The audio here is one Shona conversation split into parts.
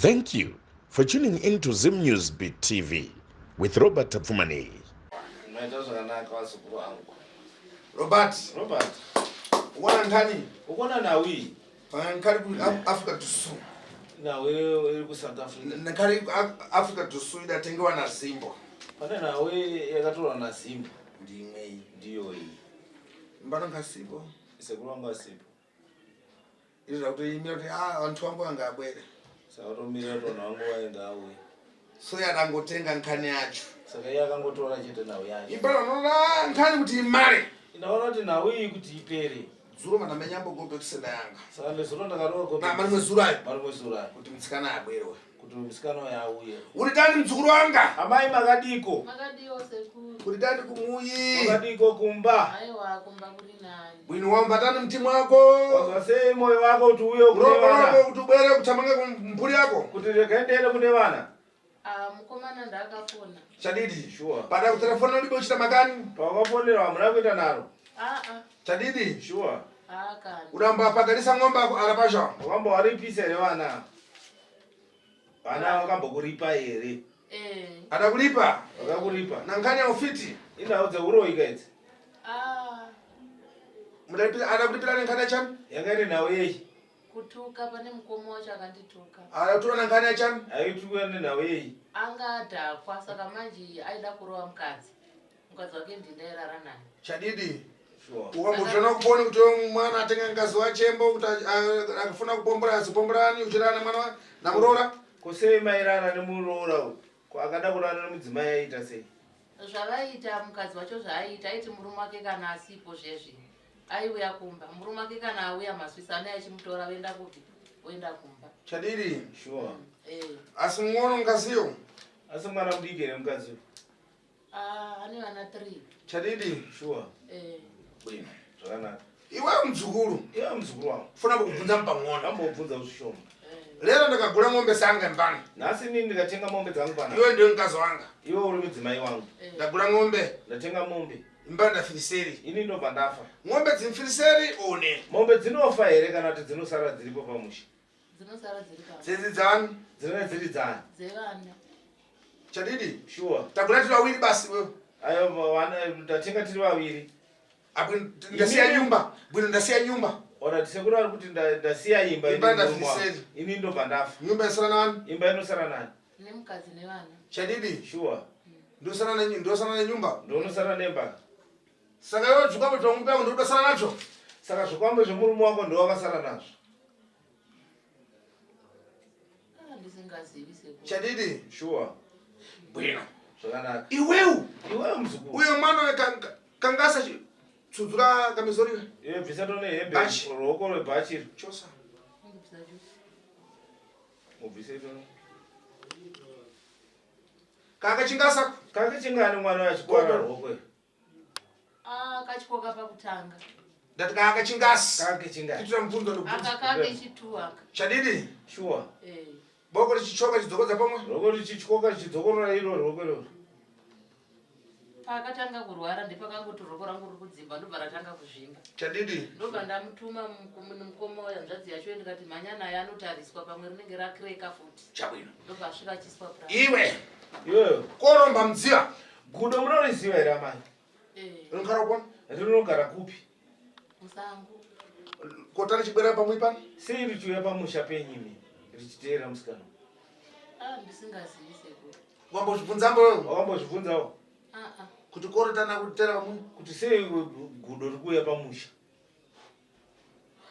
Thank you for tuning in to Zim News Beat TV with Robert Tapfumaneyi. Maita zvakanaka vazukuru vangu. Robert. Robert. Ukuona nkhani? Ukuona nhau iyi? Nkhali ku Africa do Sul. Nhau iri ku South Africa. Nkhali Africa do Sul idatengewa na Zimbo. Pane nhau yakatorwa na Zimbo. Ndimwe iyi. Ndiyo iyi. Mbano nkasipo. Sekuru vangu asipo. Izvo zvakutoimira kuti ah vantu vangu vanga abwere. Saka tomirira kuti vanhu vangu vaenda auye. So yadangotenga nkhani yacho. Saka iye akangotora chete nhau yacho. Imbano vanoda nkhani kuti imare. Ndaona kuti nhau iyi kuti ipere. Zuro mandamenya mbogo bekusenda yanga. Saka nezuro ndakarova gobe. Na marimwe zuro ayo. Marimwe zuro ayo. Kuti mutsikana abwere uyo. Kuti musikana uyo auye. Uri tani mdzukuru wanga? Amai makadiko? Makadiwo sekuru. Kuri tani kumuyi? Makadiko kumba? Aiwa kumba kuri nani. Bwino wamva tani mtimu wako? Wazwa sei moyo wako kuti uye kune vana? Kuti ubwere kuthamanga kumphuri yako? Kuti rega ndiende kune vana? Ah, mukomana ndakafona. Chadidi? Sure. Pada kutelefona ulibe uchita makani? Pawakafonera hamuna kuita naro. Ah ah. Chadidi? Sure. Ah kana. Uramba apagalisa ng'ombe ako arapasha. Wakamba waripisa here vana? Vana wakambokuripa here? Eh. Adakulipa? Wakakuripa. Na nkhani ya ufiti? Inhau dzeuroyi ka idzi. Ah. Mudalipira adakulipira nkhani ya chani? Yanga iri nhau yeyi. Kutuka pane mukoma wacho akandituka. Adakutura na nkhani ya chani? Aituka nenhau yeyi. Anga adhakwa saka manje aida kurova mukadzi. Mukadzi wake ndindairara naye. Chadidi? Sure. Ukambozviona kuponi kuti mwana atenga mukadzi wachembo kuti akafuna kupombora azipomborani uchirara nemwana namuroora? Ko sei mairara nemuroora uyu? Ko akada kurara nemudzimai aiita sei? Zvavaiita mukadzi wacho zvaaiita aiti murume wake kana asipo zvezvi aiuya kumba murume wake kana auya maswisi anouya achimutora voenda kupi voenda kumba. Chadidi? Sure. Eh. Asi mwono mukasiyo? Asi mwana mudiki here mukadzi uyu? Ah, ane vana 3. Chadidi? Sure. Eh. Bwino. Zvakanaka. Iwe mdzukuru. Iwe mdzukuru wangu. Funa kukubvunza mpang'ono. Ambobvunza zvishoma. Eh. Lero ndakagula ng'ombe sanga mbani. Nhasi inini ndikatenga mombe dzangu pana. Iwe ndiwe mkazi wanga. Iwe uri mudzimai wangu. Eh. Ndagula ng'ombe. Ndatenga mombe. Imba ndafiriseri. Ini ndobva ndafa. Ng'ombe dzimfiriseri one. Mombe dzinofa here kana kuti dzinosara dziripo pamusha? Dzinosara dziri pano. Dzedzi dzani? Dzinenge dziri dzani? Dzevana. Chadidi? Sure. Tagula tiri vawiri basi wewe. Ayo vana ndatenga tiri vawiri. Apo ndasiya nyumba. Bwino ndasiya nyumba. Ora sekuru ari kuti ndasiya imba Imba ndafiriseri. Ini ndobva ndafa. Nyumba yasara nani? Imba inosara nani? Nemukadzi nevana. Chadidi? Sure. Ndosara ne ndosara nenyumba. Ndonosara nemba. Saka iwe zvikwambo zvemurume wako ndodosara nazvo? Saka zvikwambo zvemurume wako ndowakasara nazvo? Ah, ndisingazivi sekuru. Chadidi? Sure. Bwino. Zvakanaka. Iwewe. Iwewe muzukuru. Uyo mwana we kangasa tsudzura kamizori. Iwe bvisa tone hembe ruoko rwebhachi. Chosa. Ndibvisa chose. Mubvise tone. Kaka chingasa. Kaka chingani mwana wachikwara ruoko. Ah, kachikoka pakutanga. Ndati kaka chingasi. Kaka chingasi. Kitira mubvunzo ndokubvunza. Aka kake chitu aka. Chadidi? Sure. Eh. Boko richichoka chidzokodza pamwe? Roko richityoka richidzokorora iro roko iroro. Paakatanga kurwara ndepakangoti roko rangu riri kudzimba ndobva ratanga kuzvimba. Chadidi? Ndobva ndamutuma mukoma wehanzvadzi yacho ndikati mhanya naye anotariswa pamwe rinenge rakreka futi. Chabwino. Ndobva asvika achiswa pra. Iwe. Iwe. Koromba mudziva. Gudo munoriziva here amai? Eh. Rinogara kupi? Rinogara kupi? Musango. Kota richibwera pamwe pani? Sei richiuya pamusha penyu imi richiteera musikana? Ah, ndisingazivi sekuru. Wambozvibvunza mbo? Wambozvibvunzawo? Ah ah. Kuti korotana kutera pamwe? Kuti sei gudo rikuuya pamusha?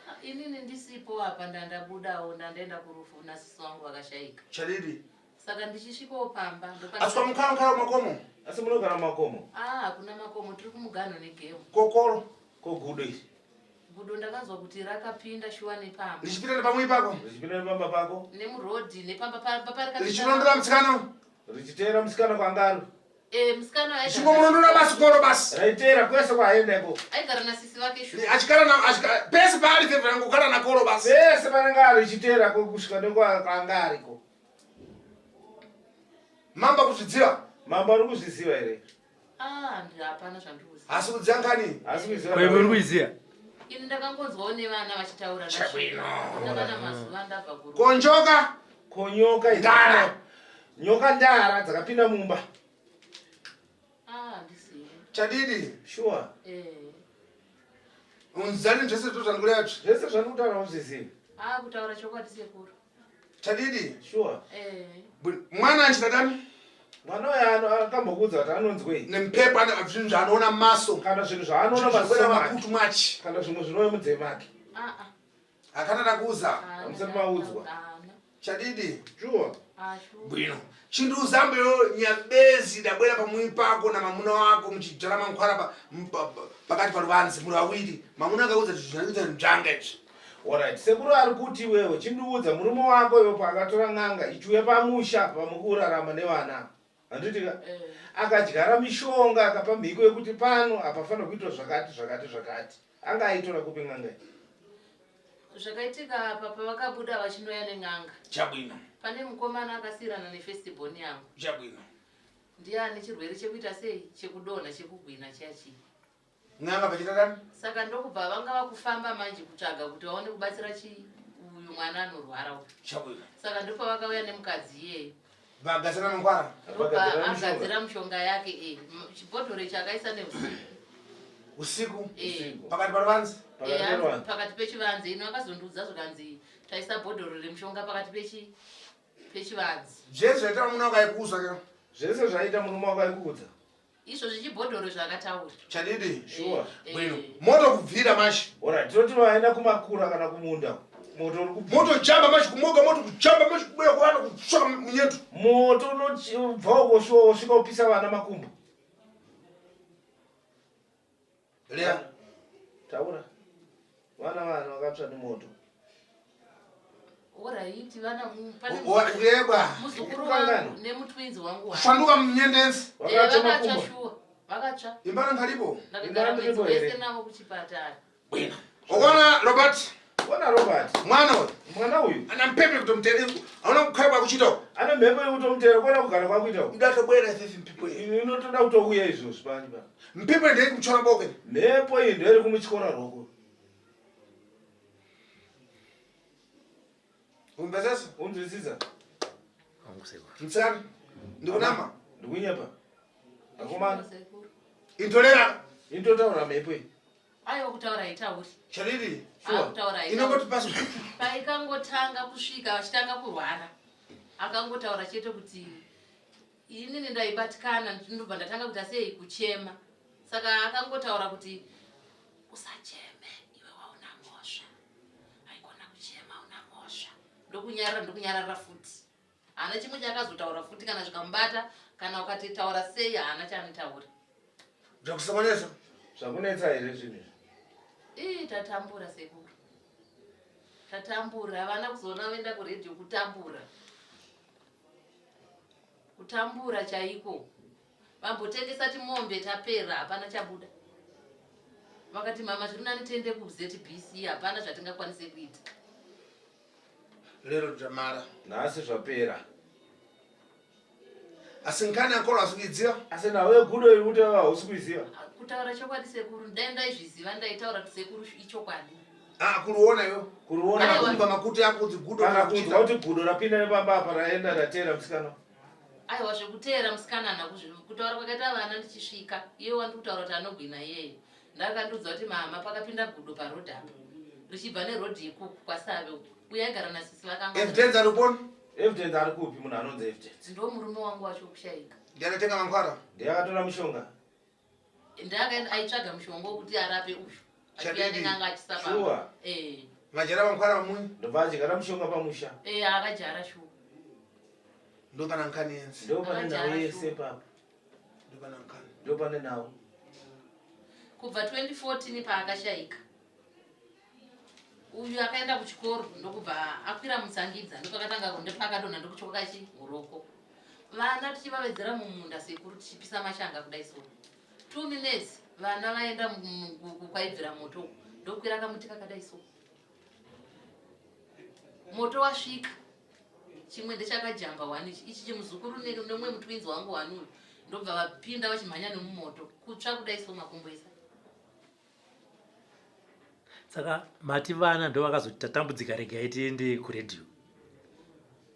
Ah, inini ndisipo apa ndandabudawo ndandaenda kurufu nasisi wangu vakashaika. Chadidi? Saka ndichisvikawo pamba Asi kwamukara mukara makomo? Asi munogara makomo? Ah, hakuna makomo, tiri kumuganho negemo. Kokoro? Kogudo iri? Gudo ndakanzwa kuti rakapinda shuwa nepamba. Richipinda nepamwe ipako? Richipinda nepamba pako? Nemurodhi nepamba pamba pari Richinondora musikana? Richiteera musikana kwanga ari? Eh, musikana aigara. Chingomurondora basi koro basi. Raiteera kwese kwaaenda iko. Aigara nasisi vake shuwa. Achikara na achikara pese paari fevha yangu kugara nakoro basi. Pese panenge ari richiteera kusvika nekwanga ariko. Mamba kuzviziva? Mambo ari kuzviziva here? Ah, hapana zvandikuziva. Asi kuziva ngani? Asi kuziva. Kwa uri kuiziva? Ini ndakangonzwawo nevana vachitaura Chabwino. Ndakana mazuva ndabva kuru. Konjoka. Ko nyoka idzi- Ndara. Nyoka ndara dzakapinda mumba. Ah, handisiye. Chadidi. Sure. Eh. Unzani zvese zvito zvandikureya tsvi. Zvese zvandikutaura uzvizivi. Ah, kutaura chokwadi sekuru. Chadidi. Sure. Eh. Mwana achita dani? Mwana uyu akambokuudza kuti anonzwei? Nempepo ane zvinhu zvaanoona maso. Kana zvinhu zvaanoona maso makutu mwachi. Kana zvimwe zvinouya munzeve make. Ah ah. Akana ndakuudza. Hamusati maudzwa. Chadidi. Sure. Ah, sure. Bwino. Chindiuzambeyo nyabezi ndabwera pamui pako na mamuna wako muchidzvara mankwara pa, pa, pa, pakati paruvanze muri vawiri. Mamuna akaudza kuti zvinhu nzvanga izvi. Alright, sekuru ari kuti iwewe chindiudza murume wako iwe paakatora n'anga ichiuya pamusha pamukurarama nevana. Handiti ka? Eh. Akadyara mishonga akapa mhiko yekuti pano hapafanira kuitwa zvakati zvakati zvakati. Anga aitora kupi n'anga iyi? Zvakaitika apa pavakabuda vachinoya nen'anga. Chabwino. Pane mukomana akasiyirana nefirst born yangu. Chabwino. Ndiye ane chirwere chekuita sei? Chekudonha chekugwina chiya chiya. N'anga pachita dani? Saka ndokubva vanga vakufamba manje kutsvaga kuti vaone kubatsira chi uyu mwana anorwara uyu. Chabwino. Saka ndopavakauya nemukadzi iyeye. Vagadzira mangwara. Ndobva Vagadzira mishonga. agadzira mishonga yake eh. Chibhodhoro ichi akaisa neusiku. Usiku. Eh. Usiku. Pakati paruvanze. Pakati Eh, pevanhu. pakati pechivanze ino akazondiudza zvikanzi taisa bhodhoro remushonga pakati pechi pechivanze. Zvese zvaita mamuna wako aikuudza ke. Zvese zvaita murume wako aikuudza. Izvozvi chibhodhoro zvaakataura. Chadidi. Sure. Eh, Bwino. eh. Moto kubvira mashi. Alright, toti vaenda kumakura kana kumunda. Moto uri kubvira. Moto jamba mashi kumoga moto kujamba mashi kubuya kuvana kutsvaka munyetu. Moto unobva uko shuwa wosvika upisa vana makumbo. Lea. Taura. Vana vana vakatsva nemoto. Oraiti vana pane Yebwa. muzukuru wangu nemutwinzi wangu wani. Shanduka munyendenzi. Eh, Vakatsva vakatsva makumbo. shuwa. Vakatsva. Imbana nkalipo. Ndakagara Imbana mwedzi ndiripo here? wese navo kuchipatara. Bwino. Ukona Robert Ona Robert, mwana uyu mwana uyu ana mpepe kutomutera aona kukhala kwakuchita uku. ane mhepo yekutomutera kuona kugara kwakuita uku. Ndatobwera ifefe mpepo iyi. Inotoda kutouya izvozvi pani pa. Mpepo ndeye kumuchora boke. Mhepo iyi ndoiri kumutyora roko. Umvesesa? Unzwisisa? Mtsana. Ndikunama. Ndikunyepa. Akomana, Sekuru. Intolera. inototaura mhepo iyi. Aiwa kutaura haitauri. Chadidi. Sure. Ah, kutaura haitauri. Inongoti pasi. Paikangotanga kusvika vachitanga kurwara akangotaura chete kuti inini ndaibatikana ndobva ndatanga kuita sei kuchema. Saka akangotaura kuti usacheme iwe wauna mhosva, haikona kuchema una mhosva. Ndokunyarara ndokunyarara futi. Haana chimwe chaakazotaura futi kana zvikamubata kana ukati taura sei haana chaanotaura. Zvakusokonesa. Zvakunetsa here zvinhu izvi? Ii tatambura sekuru. Tatambura havana kuzoona voenda kuredhiyo kutambura. Kutambura chaiko. Vambotengesa timombe tapera hapana chabuda. Vakati mama zviri nani tiende kuZBC hapana zvatingakwanise kuita. Lero jamara. Nhasi zvapera. Asi nkani akolo asukidziwa. Asi nhau yegudo iri kuti hausi kuiziva. Kutaura chokwadi sekuru dai ndaizviziva ndaitaura kuti sekuru ichokwadi. Ah, kuruona iwe. Kuruona Kana Aiwa. kumba makuti ako kuti gudo kana kunzwa kuti gudo rapinda nepamba apa raenda rateera musikana. Aiwa zvekuteera musikana hana kutaura kwakaita vana ndichisvika iye wandi kutaura kuti anogwina iyeye ndakandiudza kuti mama pakapinda gudo parodhi apa richibva nerodhi ikuku kwaSave uku uye aigara nasisi vakanga Evidence ari kupona. Evidence ari kupi munhu anonzi Evidence? ndo murume wangu wacho kushaika. Ndiye akatenga mankwara. Ndiye akatora mushonga. Ndiye aitsvaga mushonga wekuti arape uyu. Chadidi. Achiuya nen'anga achisa pamba. Sure. Eh. Majara mankwara mamunyu. Ndobva adyara mushonga pamusha. Eh, akajara shuwa. Ndo pana nkani yenzi. Ndo pane nhau Akajara yese shuwa. papo. Ndo pana nkani. Ndo pane nhau. Kubva 2014 paakashaika. Uyu akaenda kuchikoro ndokubva akwira mutsangidza ndopakatanga ndopakadonha ndokuchoka chi uroko. Vana tichivavedzera mumunda sekuru tichipisa mashanga kudai so. 2 minutes vana vaenda kwaibvira moto uku ndokwira kamuti kakadai so. Moto wasvika. Chimwe ndechakajamba wani ichi ichi chimuzukuru nemumwe mutwinzi wangu wani uyu ndobva vapinda vachimhanya nemumoto kutsva kudai so makumbo ese. Saka mati vana ndo vakazoti tatambudzika regai tiende kuredhiyo.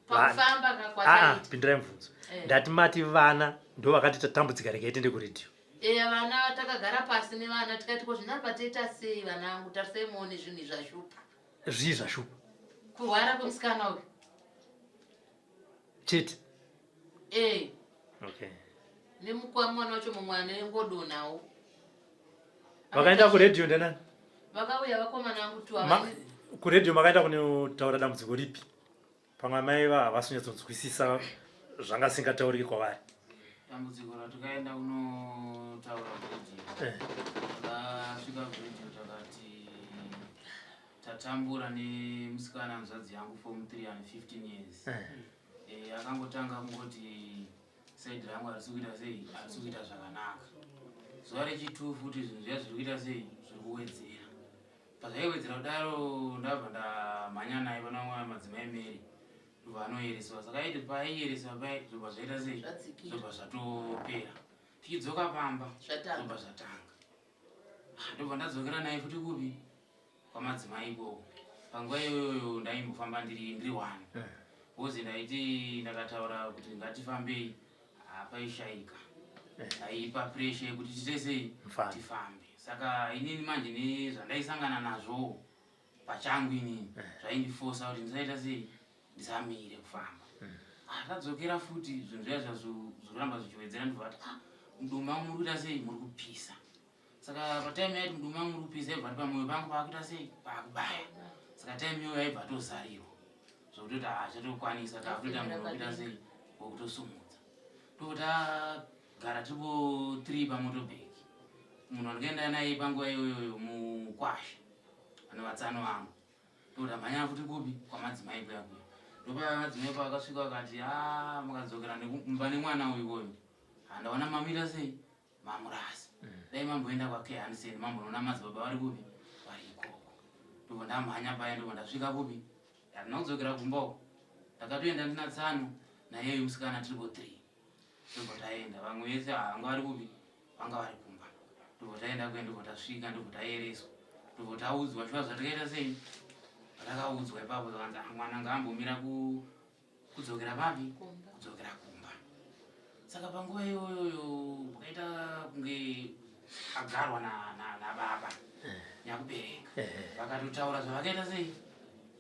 Pakufamba Aa, kakwataita. pindurai mubvunzo. Eh. Ndati mati vana ndo vakati tatambudzika regai tiende kuredhiyo. Eya vana takagara pasi nevana tikati ko zvino apa toita sei vanangu tarisai muone zvinhu izvi zvashupa. Zvii zvashupa? Kurwara kwemusikana uyu. Chete. Eh. Okay. Nemukwamwana wacho mumwe anengodonawo. Vakaenda kuredhiyo ndanani? Vakauya vakomana vangu tu Ma, kuredhiyo makaenda kunotaura dambudziko ripi? Pamwe amai va havasi kunyatsonzwisisa zvanga singatauriki kwavari. Dambudziko ratakaenda kunotaura kuredhiyo. Eh. Takasvika kuredhiyo takati tatambura nemusikana hanzvadzi yangu form 3 and 15 years. Eh. Eh, akangotanga kungoti saidi rangu harisi kuita sei, harisi kuita zvakanaka. Zuva rechitu futi zvinhu zviya zviri kuita sei, zviri kuwedzera. Pazvaiwedzera kudaro ndabva ndamhanya naye pana vamwe madzimai Mary ndobva anoyereswa. Saka aiti paaiyereswa paye zvobva zvaita sei, Zvadzikira. zvobva zvatopera. Tichidzoka pamba Zvatanga. zvobva zvatanga. Ah, ndobva ndadzokera naye futi kupi kwamadzimai ikoko. Panguva iyoyo ndaimbofamba ndiri ndiri one. Because ndaiti ndakataura kuti ngatifambei hapaishaika. Aipa pressure yekuti tiite sei Mufambe. tifambe. Saka inini manje nezvandaisangana nazvo pachangu inini zvaindifosa kuti ndisaita sei ndisamire kufamba. Ah, tadzokera futi zvinhu zviya zviya zvikuramba zvichiwedzera ndibva vati ah, mudumbu mangu muri kuita sei muri kupisa. Saka patime yaiti mudumbu mangu muri kupisa yaibva pamoyo pangu paakuita sei paakubaya. Saka time iyoyo yaibva tozarirwa zvekutoti haachatokwanisa takutoita munhu wekuita sei wekutosumudza. Ndokutagara tiripo 3 pamotobheki. Munhu wandikaenda naye panguva iyoyoyo mukwasha anovatsano vangu. Ndokuti futi kupi kwamadzimai kuya kuya. Ndopa madzimai pavakasvika vakati ah mukadzokera mumba nemwana uyu koyo. Handaona mamuita sei mamurasa. Dai mamboenda kwake Hansen mambonoona madzibaba vari kupi vari ikoko. Ndobva ndamhanya paya ndobva ndasvika kupi. Handina kudzokera kumba uko. Ndakatoenda ndina tsano naiyeyu musikana tiripo 3. Ndobva taenda vamwe vese vanga vari kupi vanga vari kumba. Ndobva taenda kuya ndobva tasvika ndobva tayereswa. Ndobva taudzwa shuwa zvatakaita sei patakaudzwa ipapo zvakanzi ah, mwana ngaambomira kudzokera papi Kumba. kudzokera kumba. Saka panguva iyoyoyo pakaita kunge agarwa nababa nyakubereka. Vakatotaura zvavakaita sei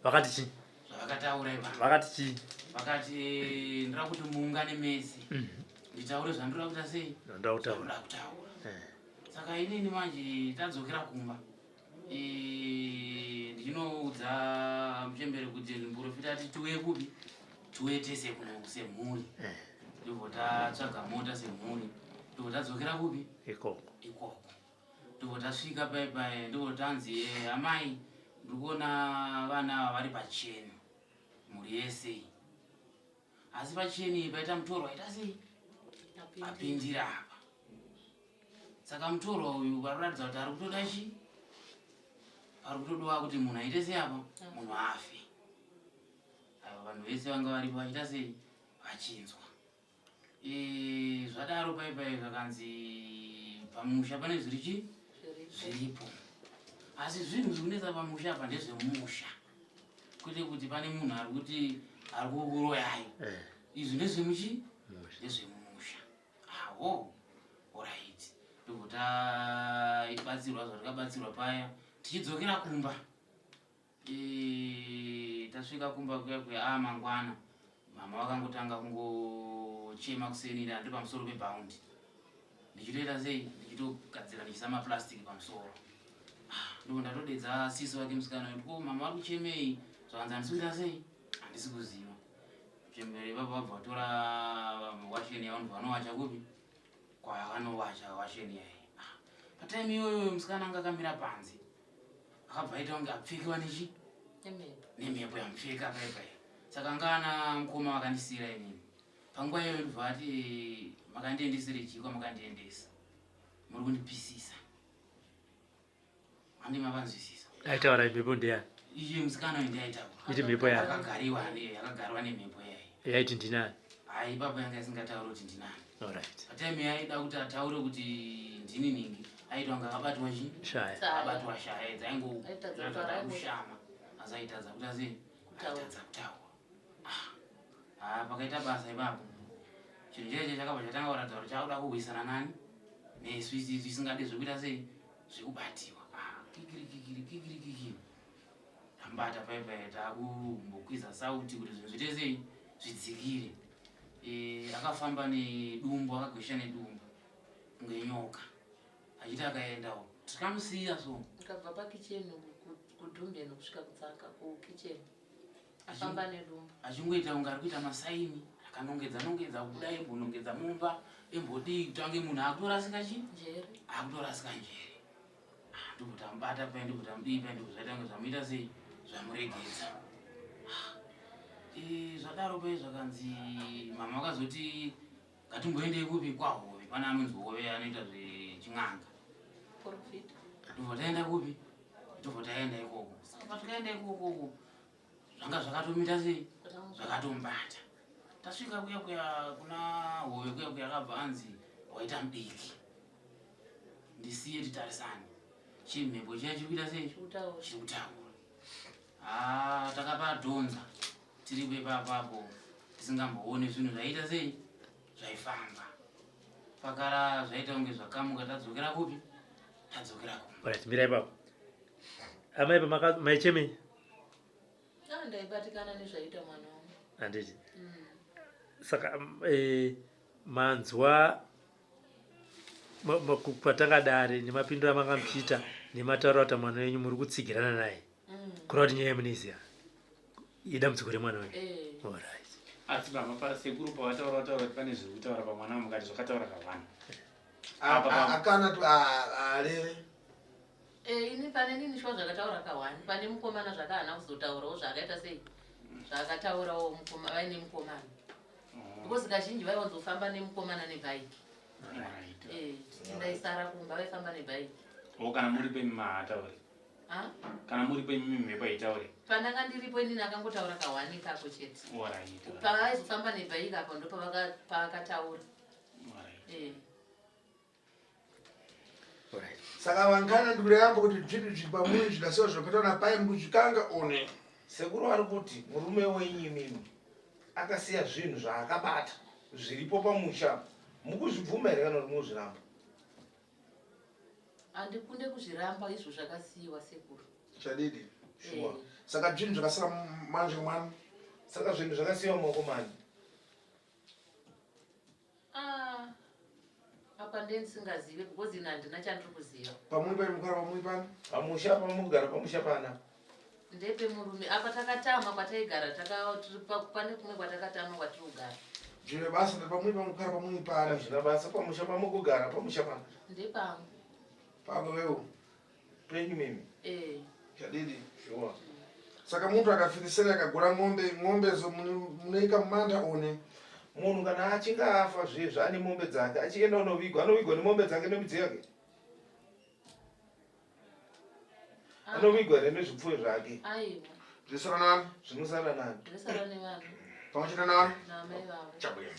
Vakati chii? zvavakataura ipapo. Vakati chii? Vakati ndoda kuti muungane mese nditaure zvandoda kuita sei Ndoda kutaura. zvandoda kutaura. Saka inini manje tadzokera kumba Eh, ndichinoudza muchembere kuti muprofita ati tiuye kupi tiuye tese kuno semhuri. Ndobva tatsvaga mota semhuri ndobva tadzokera kupi Ikoko. ikoko. Ndobva tasvika pai pai ndobva tanzi eh, amai ndiri kuona vana ava vari pacheni mhuri yese iyi. Asi pacheni iyi paita mutorwa aita sei apindira apa. Saka mutorwa uyu pari kuratidza kuti ari kutoda chi pari kutodiwa kuti munhu aite sei apa munhu afe. Aiwa vanhu vese vanga varipo vachiita sei vachinzwa. Eh, zvadaro pai pai zvakanzi pamusha pane zviri chi zviripo. Asi zvinhu zviri kunetsa pamusha apa ndezvemusha. Kwete kuti pane munhu ari kuti ari kukuroyai. Izvi ndezvemuchi ndezvemusha. Awo, alright. Ndobva taibatsirwa zvatakabatsirwa paya tichidzokera kumba. Eh, tasvika kumba kuya kuya ah mangwana mama vakangotanga kungochema kuseni ndiri pamusoro pebhaundi ndichitoita sei ndichitogadzira ndichiisa maplastic pamusoro. Ah, ndobva ndatodedza sisi wake musikana kuti ko mama vari kuchemei zvakanzi handisi kuita sei handisi kuziva. Chembere ipapo vabva vatora washeni yavo ndobva vanowacha kupi kwavanowacha washeni yayi. Ah, patime iyoyo musikana anga akamira panze akabva aita kunge apfekiwa nechi Nemhepo. nemhepo yamupfeka pai pai. Saka anga ana mukoma vakandisiyira inini. Panguva iyoyo ndobva vati makandiendesere chii kwamakandiendesa muri kundipisisa. Handi mavanzwisisa. Aitaura mhepo ndeyani? Iye musikana uyu ndiye aitaura. Iti mhepo yani? Akagariwa akagariwa nemhepo yayi. Yaiti ndinani? Hai ipapo yanga isingatauri kuti ndinani. Alright. Patime yaida kuti ataure kuti ndini ningi aita kunge akabatwa chi Shaya. Saya. abatwa shaya Aitadza dzaingoratidza kutaura. kushama asi aitadza kuita sei Kutaura. aitadza kutaura. Ah. Haa pakaita basa ipapo. Chinhu cheche chakabva chatanga kuratidza kuti chakuda kurwisana nani nesu isi isingade zvekuita sei zvekubatiwa. Ah, kikiri kikiri kikiri kikiri. Tambata pai pai takumbokwiza sauti kuti zvinhu zviite sei zvidzikire. Eh, akafamba nedumbu akagwesha nedumbu kunge nyoka achiti akaendawo tikamusiya so. Akabva pakicheni kudhumbeni kusvika kutsaka kukicheni. Afamba nedumbu. Achingoita kunge ari kuita masaini akanongedza nongedza kuda embonongedza mumba embodii kuti ange munhu akutorasika chi njere akutorasika njere ah, ndobva tamubata pai ndobva tamudii pai ndobva zvaita kunge zvamuita sei zvamuregedza ah, eh, zvadaro pai zvakanzi mama vakazoti ngatimboendei kupi kwahove pane anonzi hove anoita zvechin'anga ndobva taenda kupi ndobva taenda ikoko saka patikaenda ikokoko zvanga zvakatomita sei zvakatombata tasvika kuya kuya kuna hove kuya kuya akabva anzi waita mudiki ndisiye titarisane chimhepo chiya chiri kuita sei chiri kutaura ah, takapadhonza tiripo ipapapo tisingamboone zvinhu zvaiita sei zvaifamba pakara zvaita kunge zvakamuka tadzokera kupi tadzokera kumba right mira ipapo amai pamaka maichemei ah, ndaibatikana nezvaiita mwana wangu handiti mm. saka eh, manzwa patanga dare nemapindiro amanga muchiita nematauro ata mwana wenyu muri kutsigirana naye mm. kureva kuti nyaya yemunoiziva idambudziko remwana wenyu eh. Alright. Asi baba pasekuru pavataura vataura kuti pane zviri kutaura pamwana mukati zvakataura kavana. Akana aleve. Eh, ini pane nini shuwa zvakataura kahwani pane mukomana zvakaana kuzotaurawo zvaakaita sei zvaakataurawo mukoma vaine mukomana oh. because kazhinji vaiwanzofamba nemukomana nebhaiki eh, ndaisara kumba vaifamba nebhaiki o oh, kana muri pemahatauri kana muripo imimi mhepo haitaure pandanga ndiripo inini akangotaura kahwani kako chete pavaizofamba nebhaiki apo ndopaakataura eh. Saka vangana ndikuramba kuti zvinhu zviri pamuri zvikasiwa zvakataura pai mukuzvikanga one sekuru vari kuti murume wenyu imimi akasiya zvinhu zvaakabata zviripo pamusha mukuzvibvuma here kana kuti mukuzviramba Handikunde kuzviramba izvo zvakasiyiwa sekuru. Chadidi. Shuwa. Eh. Saka zvinhu zvakasara manje mwana. Saka zvinhu zvakasiyiwa mumaoko mani. Ah. Apa ndiye ndisingazive because ini handina chandiri kuziva. Pamuri pani mukara pamuri pani? Pamusha pamugara pamusha pana. Ndepemurume apa takatama kwataigara taka tiri pane kumwe kwatakatama kwatiri kugara. Zvine basa ndepamuri pamukara pamuri pani. Hazvina basa pamusha pamukugara pamusha pana. Ndepangu. Pako wewe. Penyu mimi. Eh. Chadidi. Sure. Saka muntu akafirisera akagura ng'ombe ng'ombe zo munoika mumanda one. Munhu kana achinge afa zvezvo ane mombe dzake achienda unovigwa anovigwa nemombe dzake nemidziyo yake. Ah. Anovigwa here nezvipfuyo zvake? Aiwa. Zvinosara nani? Zvinosara nani? Zvinosara nevanhu. Pamwe chete nani? Naamai vavo. Chabuya.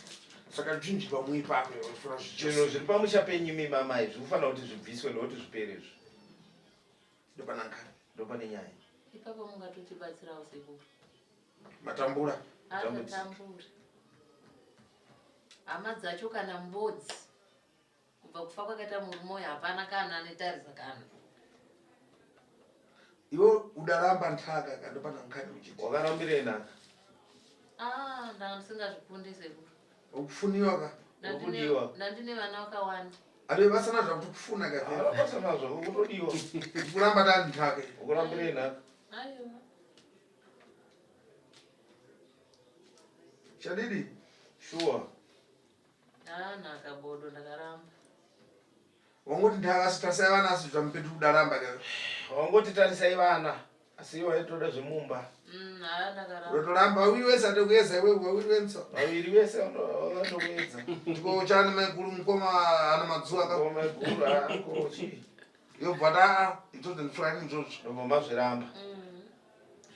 Saka zvinji pamwe ipapo unofanira zvinhu zviri pamusha penyu imi mamai zviri kufanira kuti zvibviswe ndokuti zvipere izvi. Ndopananga. Ndopane nyaya. Ipapo mungatotibatsirawo sekuru. Matambura. Atatambura. Hama dzacho kana mbodzi. Kubva kufa kwakaita murume uyu hapana kana anetarisa kana. Iwe udaramba ntaka kandopana nkani uchiti. Wakarambirei nhaka? Ah, ndanga ndisingazvikunde sekuru. Ukufuniwa ka? Ukudiwa. Ndandine vana vakawanda. Ade vasana zvakuti kufuna ka. Ah, vasana zvako kutodiwa. Kuramba tani ntaka. Ukurambirei nhaka? Aiwa. Chadidi? Sure. Ah, nhaka bodo ndakaramba. Wangoti ndakasi tarisai vana asi zvamupetu kudaramba ka. Wangoti tarisai vana asi iwe waitoda zvemumba. Mm, ah, ndakaramba. Unotoramba wawiri wese atokuedza iwe wawiri wenso. Vaviri vese vanotokuedza. Ndiko chani maiguru mukoma ana madzuwa ka. Mukoma maiguru ako chii? Yobva ta idzodzo ndifurani idzodzo. Ndobva mazviramba.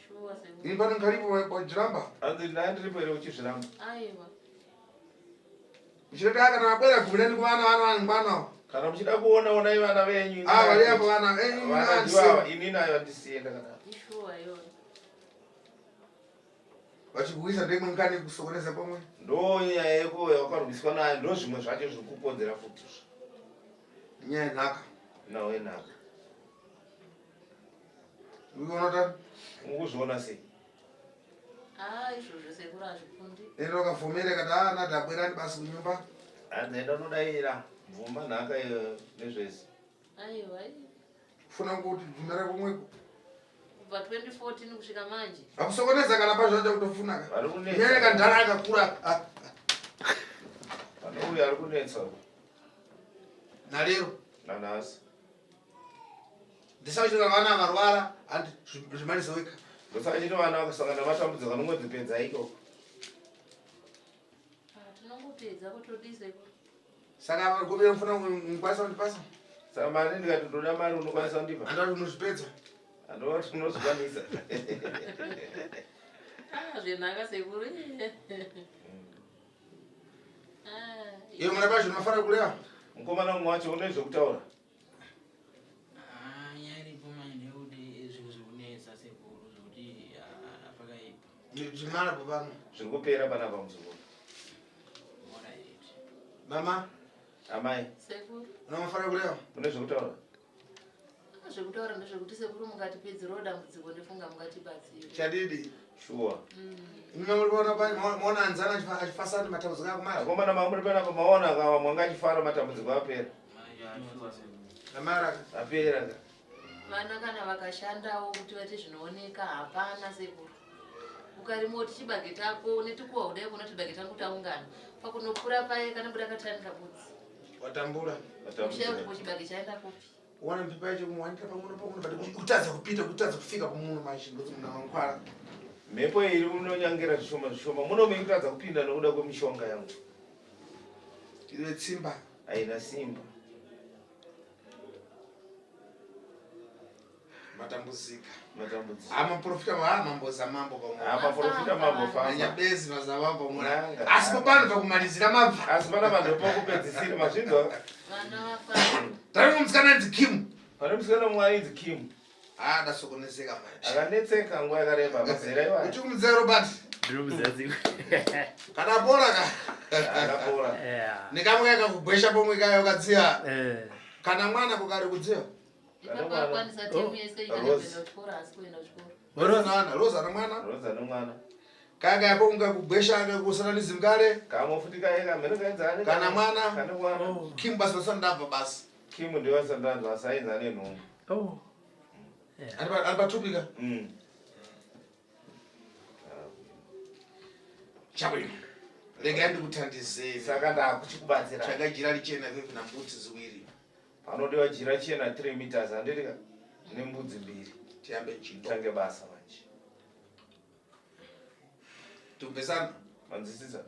Shuwa sekuru. Ini pano ngaripo wajiramba. Hanzi ndandiripo here uchizviramba? Aiwa. Uchireta kana mabwera gumirani kuvana vana vanhu ngwana. Kana muchida kuona onai vana venyu. Ah vari apo vana. Eh vana ndivo ava ini nayo handisiye ndakadaro. Ishuwa iyoyo. Vachikuisa ndemwe ngani kusokoneza pamwe. Ndo nyaya yeko yawakarwiswa nayo ndo zvimwe zvacho zviri kukonzera futi izvi. Nyaya yenhaka. Nhau yenhaka. Unoona tani? Ukuzviona sei? Ah, izvozvo sekuru hazvikundi. Enda ukavhomera kati ah nadhabwerani basi kunyumba. Hanzi enda unodaira bvuma nhaka iyo nezvese. Aiwa. Funa kuti bvumira kumweko. Kubva 2014 kusvika manje. Akusokoneza kana pazvo acha kutofuna ka. Vari kunetsa. Nyaya kandara akakura. Ah. Pane uyu ari kunetsa. Nalero. Nanhasi. Ndisachita vana varwara and zvimaniso weka. Ndosachita vana vakasangana nematambudziko anongodzipedza ikoko. Ah, tinongopedza kutodii sekuru. Saka gobera mfuna mukwanisa kundipasa? Saka mari ndikati ndoda mari unokwanisa kundipa? Andati unozvipedza. Andoti unozvikwanisa. Ah, zvenhaka sekuru. Ah, Iwe mwana pacho unofanira kureva. Mukomana mumwe wacho une zvekutaura. Ah, nyaya iripo manje ndeyekuti zvinhu zvikunetsa sekuru zvekuti ah, pakaipa. Zvimara pano. Zviri kupera panapa muzukuru. Alright. Mama, Amai, Sekuru. unofanira kureva. mune zvekutaura? Ah, zvekutaura ndezvekuti sekuru mungatipedzerawo dambudziko ndofunga mungatibatsire. Chadidi. Shuwa. Imi mamuri kuona maona anzana achifasana matambudziko akumara. Akomana mamuri panapa maona kawa mwanga achifara matambudziko apera. Amara. Apera ka. Vana kana vakashandawo kuti vaite zvinooneka hapana sekuru. Ukarima kuti chibage chako netikuwa kudai kuona chibage changu taungana. Pakunokura paye kana buda katani kabudzi. Watambura. Ushaya kuti chibage chaenda kupi. Wana mpipa yacho kumwanira pamuno pamuno but kutadza kupita kutadza kufika pamuno manje ndoti muna mangwara. Mhepo iri munonyangira zvishoma zvishoma muno mekutadza kupinda nokuda kwemishonga yangu. Ine tsimba. Haina simba. Matambudzika. Matambudzika. Ah maprofita wa mambo za mambo pamwe. Ah maprofita mambo famba. Nyabezi mazamambo mura. Nanga. Asi popano pakumalizira mabva. Asi pana vanhu pokupedzisira mazvinzwa. Vana vafa. Tari musikana anzi Kim. Pane musikana mumwe ainzi Kim. Ah ndasokonezeka manje. Akanetseka nguva yakareba mazera iwayo. Uchi kumudzira Robert. Ndinomuziva. Kana pora ka. Akapora. Yeah. Nekamwe kakugwesha pomwe kayo kadziya. Eh. Kana mwana kukari kudziya. Ipapo akwanisa temu yese Rose. ikana kuenda kuchikoro asi kuenda kuchikoro. Rose ana, Rose ana mwana. Rose ane mwana. Kaka yapo unga kugwesha kakusatanism kale. Kamwe futi kaye kamheno kainzi ane Kana mwana. Kana mwana. Oh. Kim basi vasandabva basi. Kim ndiye wasandanzwa asi ainzi ane nhumbu. Oh. Yeah. Ari patupika. Chabwino. Regai ndikuthandizei. Saka ndakuchikubatsira. Tsvaga jira richena veve nambudzi ziwiri. Panodiwa jira chena 3 meters handiti ka nembudzi mbiri. Tiyambe ntchito. Tange basa manje. Tumbesana. Manzwisisa?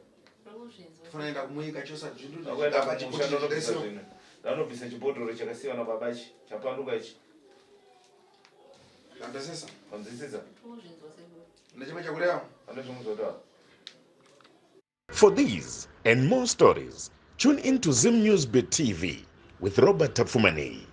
Rokuzvinzwa. Tunoenda kumuyika chose zvindu Ndakuenda kumusha ndonobvisa zvinhu. Ndanobvisa chibhodhoro chakasiyiwa nababa ichi chapanduka ichi. Ndambesesa. Manzwisisa? Rokuzvinzwa sekuru. Ndechimwe chakureva. Pane zvimwe zvotaura. For these and more stories, tune in to Zim News Bit TV with Robert Tafumani.